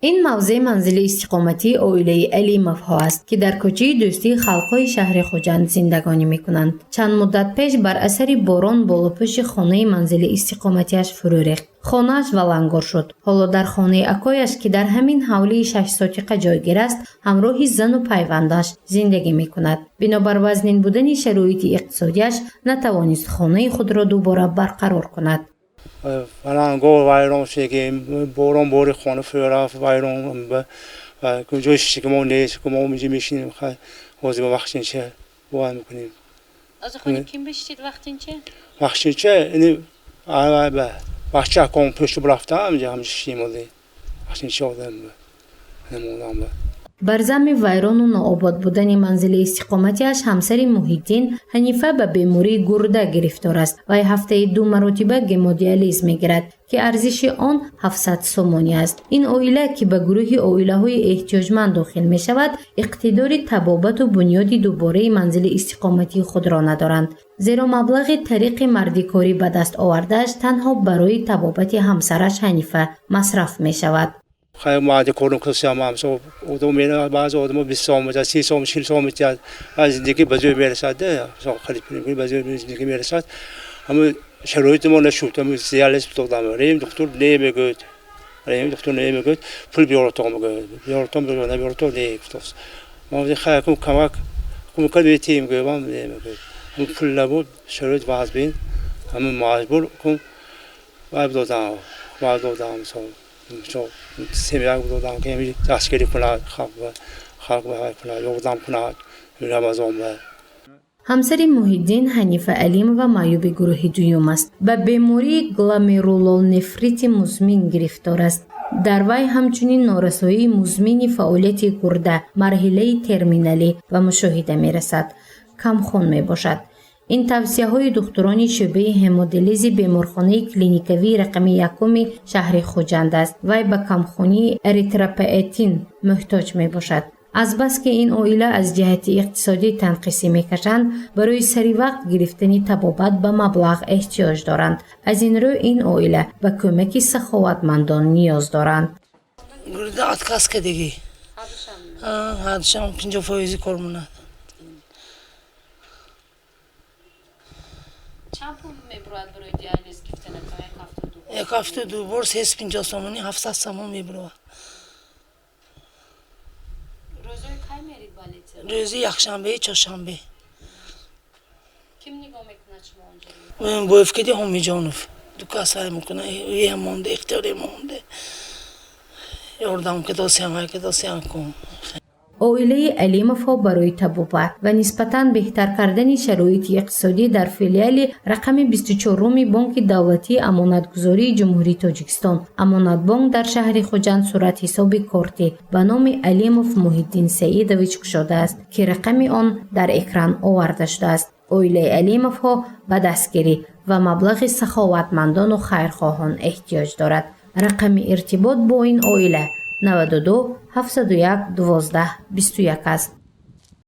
Ин мавзеъ манзили истиқоматии оилаи Алимовҳо аст, ки дар кӯчаи Дӯстии халқҳои шаҳри Хуҷанд зиндагонӣ мекунанд. Чанд муддат пеш бар асари борон болопӯши хонаи манзили истиқоматиаш фурӯ рехт. Хонааш валангор шуд. Ҳоло дар хонаи акояш, ки дар ҳамин ҳавлии шашсотиқа ҷойгир аст, ҳамроҳи зану пайвандаш зиндагӣ мекунад. Бинобар вазнин будани шароити иқтисодиаш натавонист хонаи худро дубора барқарор кунад. Валангор вайрон шуд, ки борон бори, хона фурӯ рафт, вайрон ва ҷои шишти мо нест. Мо инҷа мешинем, ҳозир вақтинча бовар мекунем. Аз хони ким бишитед вақтинча? Вақтинча ини бача аком пушти рафтам, инҷа ҳамҷа шиштем, вақтинча одам намодам. Бар замми вайрону нообод будани манзили истиқоматиаш ҳамсари Муҳиддин Ҳанифа ба бемории гурда гирифтор аст. Вай ҳафтаи ду маротиба гемодиализ мегирад, ки арзиши он 700 сомонӣ аст. Ин оила, ки ба гурӯҳи оилаҳои эҳтиёҷманд дохил мешавад, иқтидори табобату бунёди дубораи манзили истиқоматии худро надоранд, зеро маблағи тариқи мардикорӣ ба даст овардааш танҳо барои табобати ҳамсараш Ҳанифа масраф мешавад. Хай, марди корум кусям, одам мера, баъзе одамо 20 сом мечад, 30 сом, 40 сом метиҳад, зиндагӣ ба зӯр мерасад, харид ба зӯр зиндагӣ мерасад. Ҳама шароити мо нашуд, ҳама диализ додам, рем духтур не мегӯяд, рем духтур не мегӯяд, пул биёротон мегӯяд, биёротон, набиёротон не гуфтааст. Мо хай кум камак кумака метиҳем, гӯям, не мегӯяд. Пул набуд, шароит вазбин, ҳама маҷбур кум вай додам, вай додам, мисол семья додам, ки дастгирӣ кунад, халқ кунад, ёрдам кунад Рамазон ба. Ҳамсари Муҳиддин Ҳанифа Алимова маъюби гурӯҳи дуюм аст. Ба бемории гломерулонефрити музмин гирифтор аст. Дар вай ҳамчунин норасоии музмини фаъолияти гурда марҳилаи терминалӣ ба мушоҳида мерасад, камхун мебошад. Ин тавсияҳои духтурони шӯъбаи ҳемодиализи беморхонаи клиникавии рақами якуми шаҳри Хуҷанд аст. Вай ба камхунии эритропоэтин муҳтоҷ мебошад. Азбаски ин оила аз ҷиҳати иқтисодӣ танқисӣ мекашанд, барои саривақт гирифтани табобат ба маблағ эҳтиёҷ доранд. Аз ин рӯ ин оила ба кӯмаки саховатмандон ниёз доранд. Гурда отказ кардагӣ, ҳардушам 50 фоизи кор монад. Чанд пул мебурад барои диализ гирифтанатон як ҳафта ду? Як ҳафта ду бор 350 сомонӣ, 700 сомон мебурад. Рӯзои кай мерид больница? Рӯзи якшанбе, чоршанбе. Ким нигоҳ мекунад шумо онҷо? Боевкади Ҳомиҷонов ду кас ҳай мекуна, ӯям монда, ихтиёре монда, ёрдам кадосиям, ҳай кадосиям кун. Оилаи Алимовҳо барои табобат ва нисбатан беҳтар кардани шароити иқтисодӣ дар филиали рақами 24-уми Бонки давлатии амонатгузории Ҷумҳурии Тоҷикистон «Амонатбонк» дар шаҳри Хуҷанд суратҳисоби кортӣ ба номи Алимов Муҳиддин Саидович кушодааст, ки рақами он дар экран оварда шудааст. Оилаи Алимовҳо ба дастгирӣ ва маблағи саховатмандону хайрхоҳон эҳтиёҷ дорад. Рақами иртибот бо ин оила 92 701 12 21 аст.